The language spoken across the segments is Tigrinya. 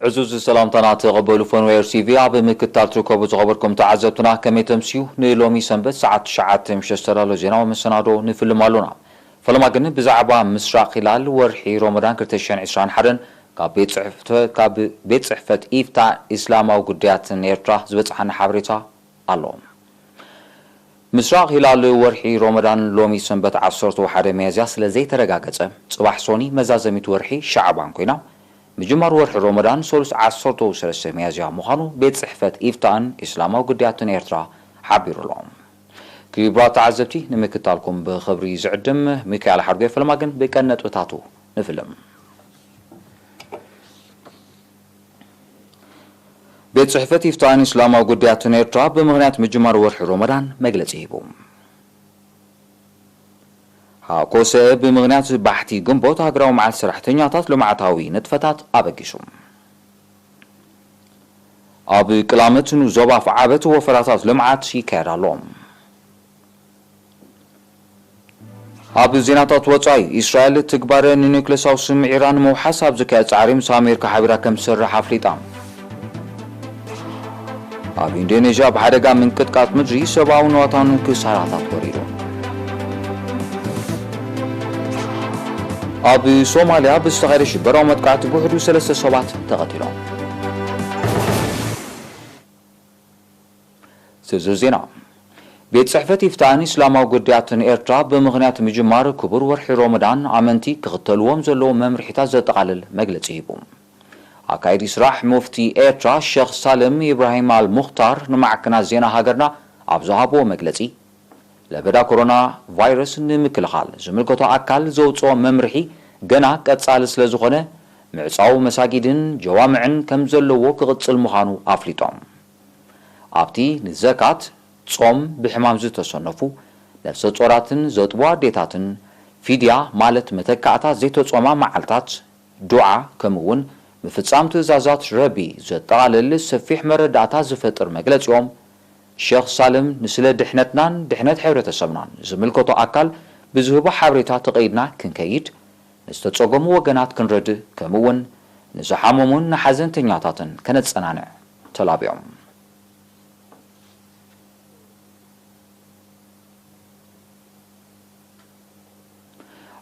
ዕዙዝ ሰላምታና ተቐበሉ ፈንዌር ቲቪ። ኣብ ምክታል ትርከቡ ዝኸበርኩም ተዓዘብትና ከመይ ተምስዩ? ንሎሚ ሰንበት ሰዓት ትሽዓተ ምሸት ዝተዳሎ ዜናዊ መሰናዶ ንፍልም ኣሎና። ፈለማ ግን ብዛዕባ ምስራቕ ሂላል ወርሒ ሮመዳን ክልተ ሽሕን ዕስራን ሓደን ካብ ቤት ጽሕፈት፣ ካብ ቤት ጽሕፈት ኢፍታ ኢስላማዊ ጉዳያትን ኤርትራ ዝበጽሓና ሓበሬታ ኣሎ። ምስራቕ ሂላል ወርሒ ሮመዳን ሎሚ ሰንበት ዓሰርተ ሓደ ሚያዝያ ስለ ዘይተረጋገጸ፣ ጽባሕ ሶኒ መዛዘሚት ወርሒ ሻዕባን ኮይና፣ ምጅማር ወርሒ ሮመዳን ሰሉስ ዓሰርተ ሰለስተ ሚያዝያ ምዃኑ ቤት ጽሕፈት ኢፍታን ኢስላማዊ ጉዳያትን ኤርትራ ሓቢሩ ኣሎ። ክቡራት ተዓዘብቲ፣ ንምክታልኩም ብኽብሪ ዝዕድም ሚካኤል ሓድጎ። ፈለማ ግን ብቀንዲ ነጥብታቱ ንፍልም። ቤት ጽሕፈት ኢፍታን ኢስላማዊ ጉዳያትን ኤርትራ ብምኽንያት ምጅማር ወርሒ ሮመዳን መግለጺ ሂቡ። ሃኮሰ ብምኽንያት ባሕቲ ግንቦት ሃገራዊ መዓልቲ ሰራሕተኛታት ልምዓታዊ ንጥፈታት ኣበጊሱ። ኣብ ቅላመት ንዞባ ኣፍዓበት ወፈራታት ልምዓት ይካየድ ኣሎ። ኣብ ዜናታት ወጻኢ፣ እስራኤል ትግባረ ንኒውክለሳዊ ስምዒራ ንምውሓስ ኣብ ዝካየድ ጻዕሪ ምስ ኣሜሪካ ሓቢራ ከም ትሰርሕ ኣፍሊጣ። ኣብ ኢንዶኔዥያ ብሓደጋ ምንቅጥቃጥ ምድሪ ሰብኣዊ ንዋታን ክሳራታት ወሪዱ። ኣብ ሶማልያ ብዝተኻየደ ሽበራዊ መጥቃዕቲ ብውሕዱ ሰለስተ ሰባት ተቐቲሎም። ዝርዝር ዜና። ቤት ጽሕፈት ኢፍታን ኢስላማዊ ጉዳያትን ኤርትራ ብምኽንያት ምጅማር ክቡር ወርሒ ሮመዳን ኣመንቲ ክኽተልዎም ዘለዎም መምርሒታት ዘጠቓልል መግለጺ ሂቡ። ኣካይዲ ስራሕ ሙፍቲ ኤርትራ ሸኽ ሳልም ኢብራሂም ኣል ሙኽታር ንማዕከናት ዜና ሃገርና ኣብ ዝሃብዎ መግለጺ፣ ለበዳ ኮሮና ቫይረስ ንምክልኻል ዝምልከቶ ኣካል ዘውጽኦ መምርሒ ገና ቀጻሊ ስለ ዝኾነ፣ ምዕጻው መሳጊድን ጀዋምዕን ከም ዘለዎ ክቕጽል ምዃኑ ኣፍሊጦም። ኣብቲ ንዘካት፣ ጾም፣ ብሕማም ዝተሰነፉ፣ ነፍሰ ጾራትን ዘጥቡ ኣዴታትን ፊድያ ማለት መተካእታ ዘይተጾማ መዓልታት፣ ዱዓ፣ ከምኡ'ውን ምፍጻም ትእዛዛት ረቢ ዘጠቓልል ሰፊሕ መረዳእታ ዝፈጥር መግለጺኦም፣ ሸኽ ሳልም ንስለ ድሕነትናን ድሕነት ሕብረተሰብናን ዝምልከቶ ኣካል ብዝህቦ ሓበሬታ ተቐይድና ክንከይድ፣ ንዝተጸገሙ ወገናት ክንረድእ፣ ከምኡ'ውን ንዝሓመሙን ንሓዘንተኛታትን ከነጸናንዕ ተላብዮም።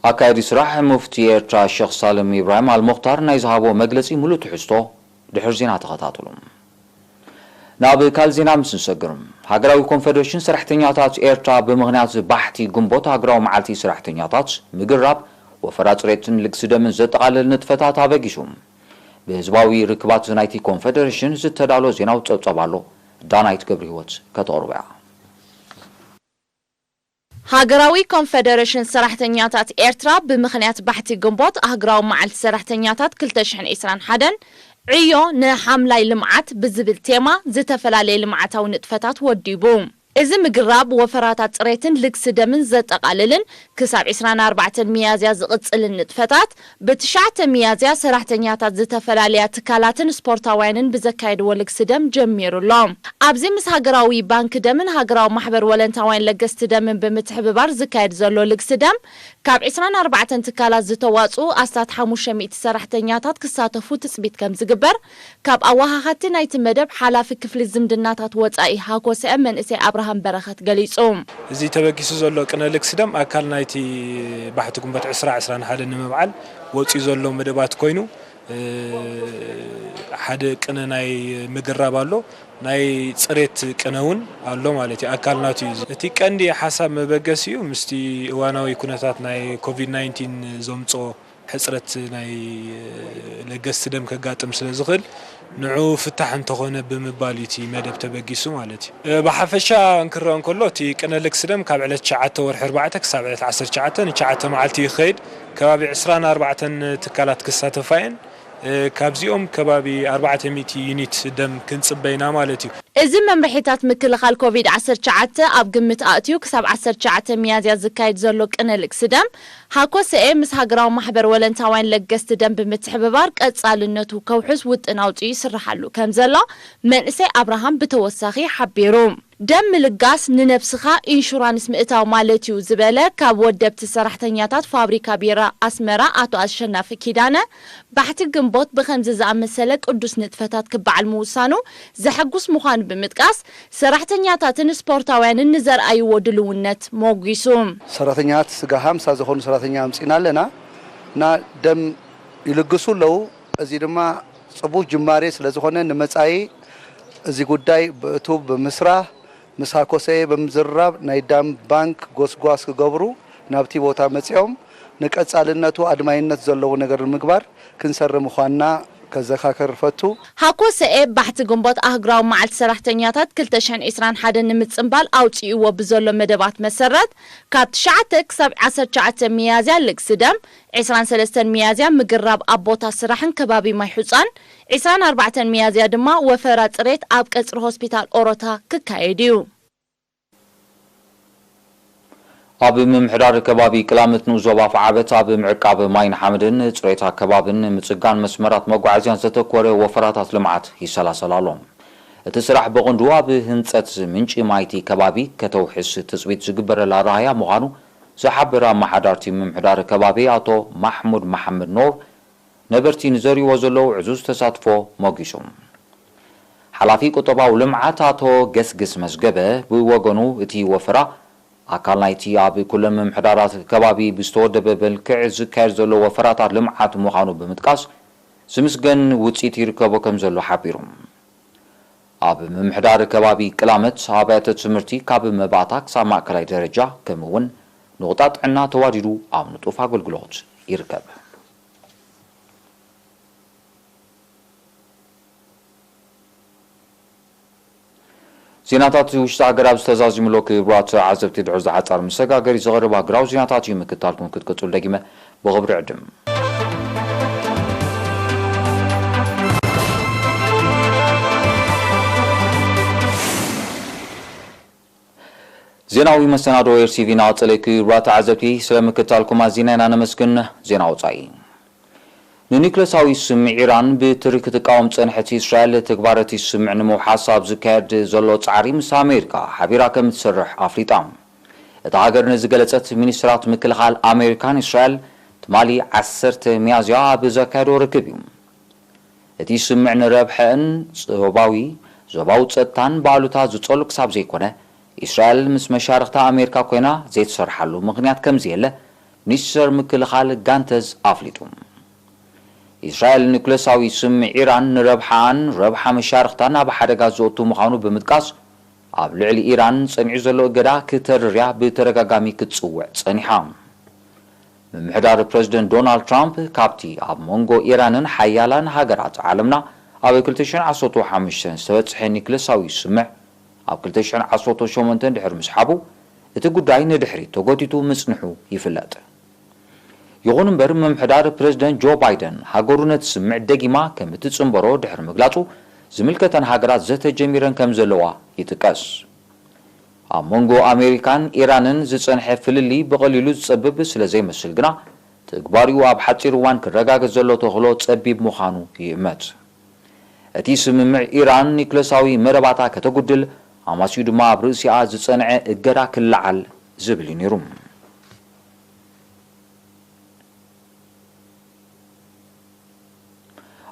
ኣካያዲ ስራሕ ሙፍቲ ኤርትራ ሸኽ ሳልም ኢብራሂም ኣልሙኽታር ናይ ዝሃቦ መግለጺ ሙሉእ ትሕዝቶ ድሕር ዜና ተኸታተሉ። ናብ ካልእ ዜና ምስ ንሰግር፣ ሃገራዊ ኮንፈደሬሽን ሰራሕተኛታት ኤርትራ ብምኽንያት ባሕቲ ግንቦት ሃገራዊ መዓልቲ ሰራሕተኛታት ምግራብ፣ ወፈራ ጽሬትን ልግሲ ደምን ዘጠቓልል ንጥፈታት ኣበጊሱ። ብህዝባዊ ርክባት ናይቲ ኮንፈደሬሽን ዝተዳሎ ዜናዊ ጸብጻብ ኣሎ። ዳናይት ገብረህይወት ከተቕርቦ እያ። ሃገራዊ ኮንፈደሬሽን ሰራሕተኛታት ኤርትራ ብምኽንያት ባሕቲ ግንቦት ኣህግራዊ መዓልቲ ሰራሕተኛታት ክልተ ሽሕን ዕስራን ሓደን ዕዮ ንሓምላይ ልምዓት ብዝብል ቴማ ዝተፈላለየ ልምዓታዊ ንጥፈታት ወዲቡ። እዚ ምግራብ ወፈራታት ጽሬትን ልግሲ ደምን ዘጠቓልልን ክሳብ ዕስራን ኣርባዕተን ሚያዝያ ዝቕጽልን ንጥፈታት ብትሽዓተ ሚያዝያ ሰራሕተኛታት ዝተፈላለያ ትካላትን ስፖርታውያንን ብዘካየድዎ ልግሲ ደም ጀሚሩ ኣሎ። ኣብዚ ምስ ሃገራዊ ባንክ ደምን ሃገራዊ ማሕበር ወለንታውያን ለገስቲ ደምን ብምትሕብባር ዝካየድ ዘሎ ልግሲ ደም ካብ ዕስራን ኣርባዕተን ትካላት ዝተዋጽኡ ኣስታት ሓሙሽተ ሚእቲ ሰራሕተኛታት ክሳተፉ ትጽቢት ከም ዝግበር ካብ ኣወሃሃድቲ ናይቲ መደብ ሓላፊ ክፍሊ ዝምድናታት ወጻኢ ሃኮሰ መንእሰይ ኣብርሃም በረኸት ገሊጹ። እዚ ተበጊሱ ዘሎ ቅነ ልግሲ ደም ኣካል ናይቲ ባሕቲ ግንቦት ዕስራ ዕስራን ሓደን ንምብዓል ወጺኡ ዘሎ መደባት ኮይኑ፣ ሓደ ቅነ ናይ ምግራብ ኣሎ፣ ናይ ጽሬት ቅነ እውን ኣሎ ማለት እዩ። ኣካል ናቱ እዩ። እቲ ቀንዲ ሓሳብ መበገሲኡ ምስቲ እዋናዊ ኩነታት ናይ ኮቪድ ናይንቲን ዘምጽኦ ሕጽረት ናይ ለገስቲ ደም ከጋጥም ስለ ዝኽእል፣ ንዑ ፍታሕ እንተኾነ ብምባል እዩ እቲ መደብ ተበጊሱ ማለት እዩ። ብሓፈሻ እንክረአ እንከሎ፣ እቲ ቅነ ልግሲ ደም ካብ ዕለት ትሽዓተ ወርሒ ኣርባዕተ ክሳብ ዕለት ዓሰርተ ትሽዓተ ንትሽዓተ መዓልቲ ይኸይድ። ከባቢ ዕስራን ኣርባዕተን ትካላት ክሳተፋ እየን። ካብዚኦም ከባቢ ኣርባዕተ ሚእቲ ዩኒት ደም ክንጽበ ኢና ማለት እዩ። እዚ መምርሒታት ምክልኻል ኮቪድ ዓሰርተ ትሽዓተ ኣብ ግምት ኣእትዩ ክሳብ ዓሰርተ ትሽዓተ ሚያዝያ ዝካየድ ዘሎ ቅነ ልግሲ ደም ሃኮሰኤ ምስ ሃገራዊ ማሕበር ወለንታውያን ለገስቲ ደም ብምትሕብባር ቀጻልነቱ ከውሕስ ውጥን ኣውጺኡ ይስርሓሉ ከም ዘሎ መንእሰይ ኣብርሃም ብተወሳኺ ሓቢሩ። ደም ምልጋስ ንነብስኻ ኢንሹራንስ ምእታው ማለት እዩ ዝበለ ካብ ወደብቲ ሰራሕተኛታት ፋብሪካ ቢራ ኣስመራ ኣቶ ኣሸናፊ ኪዳነ፣ ባሕቲ ግንቦት ብኸምዚ ዝኣመሰለ ቅዱስ ንጥፈታት ክበዓል ምውሳኑ ዘሐጉስ ምዃኑ ብምጥቃስ፣ ሰራሕተኛታትን ስፖርታውያንን ንዘርኣይዎ ድልውነት ሞጒሱ። ሰራሕተኛታት ስጋ ሃምሳ ዝኾኑ ሰራሕተኛ ኣምጺና ኣለና እና ደም ይልግሱ ኣለዉ። እዚ ድማ ጽቡቕ ጅማሬ ስለ ዝኾነ ንመጻኢ እዚ ጉዳይ ብእቱ ብምስራሕ ምስ ሃኮሰኤ ብምዝርራብ ናይ ደም ባንክ ጎስጓስ ክገብሩ ናብቲ ቦታ መጺኦም ንቀጻልነቱ ኣድማይነት ዘለዎ ነገር ንምግባር ክንሰሪ ምዃንና ከዘካክር እፈቱ። ሃኮሰኤ ባሕቲ ግንቦት ኣህጉራዊ መዓልቲ ሰራሕተኛታት ክልተ ሽሕን ዕስራን ሓደን ንምጽንባል ኣውጺእዎ ብዘሎ መደባት መሰረት ካብ ትሽዓተ ክሳብ ዓሰርተ ትሽዓተ ሚያዝያ ልግሲ ደም፣ ዕስራን ሰለስተን ሚያዝያ ምግራብ ኣብ ቦታ ስራሕን ከባቢ ማይ ሑጻን፣ ዕስራን ኣርባዕተን ሚያዝያ ድማ ወፈራ ጽሬት ኣብ ቀጽሪ ሆስፒታል ኦሮታ ክካየድ እዩ። ኣብ ምምሕዳር ከባቢ ቅላምት ንኡስ ዞባ ኣፍዓበት ኣብ ምዕቃብ ማይን ሓመድን፣ ጽሬት ኣከባብን ምጽጋን መስመራት መጓዓዝያን ዘተኮረ ወፈራታት ልምዓት ይሰላሰል ኣሎ። እቲ ስራሕ ብቐንዱ ኣብ ህንጸት ምንጪ ማይቲ ከባቢ ከተውሕስ ትጽቢት ዝግበረላ ራህያ ምዃኑ ዝሓበረ ኣመሓዳርቲ ምምሕዳር ከባቢ ኣቶ ማሕሙድ መሓመድ ኖር፣ ነበርቲ ንዘርእዎ ዘለዉ ዕዙዝ ተሳትፎ ሞጊሱ። ሓላፊ ቁጠባዊ ልምዓት ኣቶ ገስግስ መዝገበ ብወገኑ፣ እቲ ወፈራ ኣካል ናይቲ ኣብ ኩለን ምምሕዳራት ከባቢ ብዝተወደበ መልክዕ ዝካየድ ዘሎ ወፈራታት ልምዓት ምዃኑ ብምጥቃስ፣ ዝምስገን ውጽኢት ይርከቦ ከም ዘሎ ሓቢሩ። ኣብ ምምሕዳር ከባቢ ቅላመት ኣብያተ ትምህርቲ ካብ መባእታ ክሳብ ማእከላይ ደረጃ ከምኡ እውን ንቑጣ ጥዕና ተዋዲዱ ኣብ ንጡፍ ኣገልግሎት ይርከብ። ዜናታት ውሽጢ ሃገር ኣብ ዝተዛዝምሎ ክቡራት ተዓዘብቲ ድሕሪ ዝሓጻር መሰጋገሪ ዝቐርብ ሃገራዊ ዜናታት እዩ ምክታልኩም ክትቅጽሉ ደጊመ ብኽብሪ ዕድም። ዜናዊ መሰናዶ ኤር ቲቪ እናቐጸለ ክቡራት ተዓዘብቲ ስለ ምክታልኩም ኣዚና ኢና ነመስግን። ዜና ወጻኢ። ንኒክለሳዊ ስምምዕ ኢራን ብትሪ ክትቃወም ዝጸንሐት እስራኤል፣ ተግባር እቲ ስምምዕ ንምውሓስ ኣብ ዝካየድ ዘሎ ጻዕሪ ምስ ኣሜሪካ ሓቢራ ከም እትሰርሕ ኣፍሊጣ። እታ ሃገር ነዚ ዝገለጸት፣ ሚኒስትራት ምክልኻል ኣሜሪካን እስራኤል ትማሊ ዓሰርተ ሚያዝያ ኣብ ዘካየዶ ርክብ እዩ። እቲ ስምምዕ ንረብሐኣን ዞባዊ፣ ዞባዊ ጸጥታን ብኣሉታ ዝጸሉ ክሳብ ዘይኮነ፣ እስራኤል ምስ መሻርኽታ ኣሜሪካ ኮይና ዘይትሰርሓሉ ምኽንያት ከም ዘየለ ሚኒስተር ምክልኻል ጋንተዝ ኣፍሊጡ። እስራኤል ኒኩለሳዊ ስምምዕ ኢራን ንረብሓኣን ረብሓ መሻርኽታን ኣብ ሓደጋ ዘእቱ ምዃኑ ብምጥቃስ፣ ኣብ ልዕሊ ኢራን ጸኒዑ ዘሎ እገዳ ክተርር እያ ብተደጋጋሚ ክትጽውዕ ጸኒሓ። ምምሕዳር ፕረዚደንት ዶናልድ ትራምፕ፣ ካብቲ ኣብ መንጎ ኢራንን ሓያላን ሃገራት ዓለምና ኣብ ክልተ ሽሕን ዓሰርተ ሓሙሽተን ዝተበጽሐ ኒክለሳዊ ስምምዕ ኣብ ክልተ ሽሕን ዓሰርተ ሸሞንተን ድሕሪ ምስሓቡ፣ እቲ ጉዳይ ንድሕሪት ተጎቲቱ ምጽንሑ ይፍለጥ። ይኹን እምበር፣ ምምሕዳር ፕረዚደንት ጆ ባይደን፣ ሃገሩ ነቲ ስምምዕ ደጊማ ከም እትጽንበሮ ድሕሪ ምግላጹ፣ ዝምልከተን ሃገራት ዘተ ጀሚረን ከም ዘለዋ ይጥቀስ። ኣብ መንጎ ኣሜሪካን ኢራንን ዝጸንሐ ፍልልይ ብቐሊሉ ዝጸብብ ስለ ዘይመስል ግና፣ ትግባሪኡ ኣብ ሓጺር እዋን ክረጋገጽ ዘሎ ተኽእሎ ጸቢብ ምዃኑ ይእመት። እቲ ስምምዕ፣ ኢራን ኒክለሳዊ መረባታ ከተጉድል፣ ኣማሲኡ ድማ ኣብ ርእሲኣ ዝጸንዐ እገዳ ክለዓል ዝብል እዩ ነይሩ።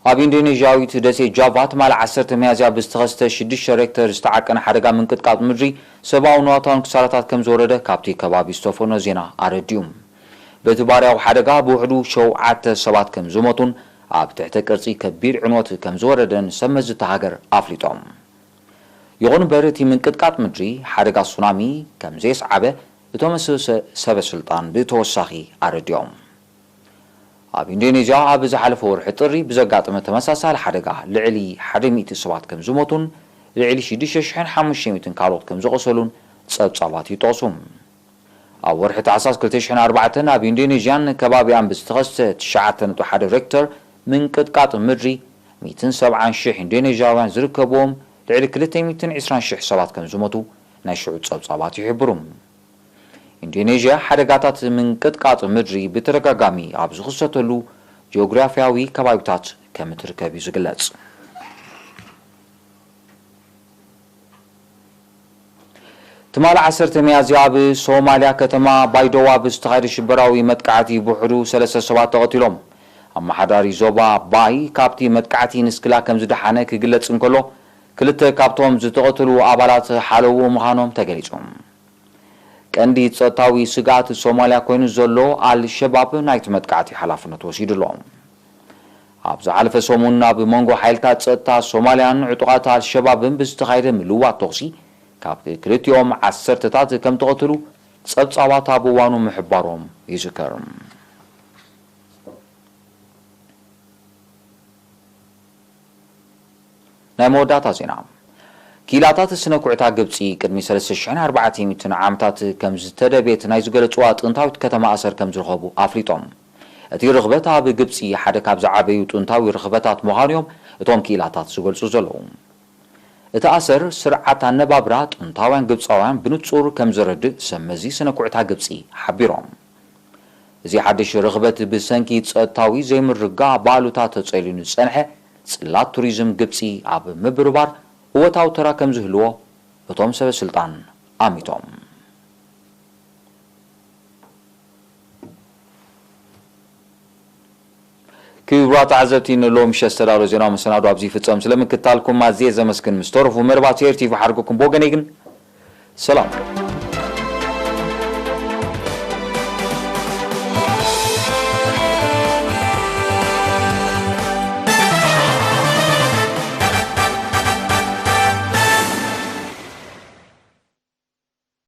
ኣብ ኢንዶኔዥያዊት ደሴት ጃቫ ትማሊ ዓሰርተ ሚያዝያ ብዝተኸስተ ሽዱሽተ ሬክተር ዝተዓቀነ ሓደጋ ምንቅጥቃጥ ምድሪ ሰብኣዊ ንዋታውን ክሳራታት ከም ዝወረደ ካብቲ ከባቢ ዝተፈኖ ዜና ኣረዲኡ። በቲ ባርያዊ ሓደጋ ብውሕዱ ሸውዓተ ሰባት ከም ዝሞቱን ኣብ ትሕተ ቅርጺ ከቢድ ዕንወት ከም ዝወረደን ሰብ መዚ እታ ሃገር ኣፍሊጦም። ይኹን እምበር፣ እቲ ምንቅጥቃጥ ምድሪ ሓደጋ ሱናሚ ከም ዘየስዓበ እቶም ሰ-፣ ሰበ ስልጣን ብተወሳኺ ኣረዲኦም። ኣብ ኢንዶኔዥያ ኣብ ዝሓለፈ ወርሒ ጥሪ ብዘጋጠመ ተመሳሳሊ ሓደጋ ልዕሊ ሓደ ሚእቲ ሰባት ከም ዝሞቱን ልዕሊ ሽዱሽተ ሽሕን ሓሙሽተ ሚእትን ካልኦት ከም ዝቖሰሉን ጸብጻባት ይጠቕሱ። ኣብ ወርሒ ታሕሳስ ክልተ ሽሕን ኣርባዕተን ኣብ ኢንዶኔዥያን ከባቢኣን ብዝተኸስተ ትሽዓተ ነጥቢ ሓደ ሬክተር ምንቅጥቃጥ ምድሪ ሚእትን ሰብዓን ሽሕ ኢንዶኔዥያውያን ዝርከብዎም ልዕሊ ክልተ ሚእትን ዕስራን ሽሕ ሰባት ከም ዝሞቱ ናይ ሽዑ ጸብጻባት ይሕብሩ። ኢንዶኔዥያ ሓደጋታት ምንቅጥቃጥ ምድሪ ብተደጋጋሚ ኣብ ዝኽሰተሉ ጂኦግራፍያዊ ከባቢታት ከም እትርከብ እዩ ዝግለጽ። ትማሊ ዓሰርተ ሚያዝያ ኣብ ሶማልያ ከተማ ባይዶዋ ብዝተኻየደ ሽበራዊ መጥቃዕቲ ብውሕዱ ሰለስተ ሰባት ተቐቲሎም። ኣመሓዳሪ ዞባ ባይ ካብቲ መጥቃዕቲ ንስክላ ከም ዝደሓነ ክግለጽ እንከሎ፣ ክልተ ካብቶም ዝተቐተሉ ኣባላት ሓለዎ ምዃኖም ተገሊጹ። ቀንዲ ጸጥታዊ ስግኣት ሶማልያ ኮይኑ ዘሎ ኣልሸባብ ናይቲ መጥቃዕቲ ሓላፍነት ወሲዱ ኣሎ። ኣብ ዝሓለፈ ሰሙን ኣብ መንጎ ሓይልታት ጸጥታ ሶማልያን ዕጡቓት ኣልሸባብን ብዝተኻየደ ምልዋጥ ተኹሲ ካብ ክልቲኦም ዓሰርተታት ከም ተቐተሉ ጸብጻባት ኣብ እዋኑ ምሕባሮም ይዝከር። ናይ መወዳእታ ዜና። ክኢላታት ስነ ኩዕታ ግብጺ ቅድሚ ሰለስተ ሽሕን ኣርባዕተ ሚእትን ዓመታት ከም ዝተደብየት ናይ ዝገለጽዋ ጥንታዊት ከተማ ኣሰር ከም ዝረኸቡ ኣፍሊጦም። እቲ ርኽበት ኣብ ግብጺ ሓደ ካብ ዝዓበዩ ጥንታዊ ርኽበታት ምዃኑ እዮም እቶም ክኢላታት ዝገልጹ ዘለዉ። እቲ ኣሰር ስርዓት ኣነባብራ ጥንታውያን ግብጻውያን ብንጹር ከም ዘረድእ ሰብ መዚ ስነ ኩዕታ ግብጺ ሓቢሮም። እዚ ሓድሽ ርኽበት ብሰንኪ ጸጥታዊ ዘይምርግጋእ ባሉታ ተጸልዩ ዝጸንሐ ጽላት ቱሪዝም ግብጺ ኣብ ምብርባር እወታዊ ተራ ከም ዝህልዎ እቶም ሰበ ስልጣን ኣሚቶም። ክቡራት ተዓዘብቲ፣ ንሎሚ ምሸት ዝተዳለወ ዜናዊ መሰናዶ ኣብዚ ይፍጸም። ስለ ምክታልኩም ኣዝየ ዘመስግን። ምስ ተረፉ መደባት ኤር ቲቪ ሓድጎኩም። ብወገነይ ግን ሰላም።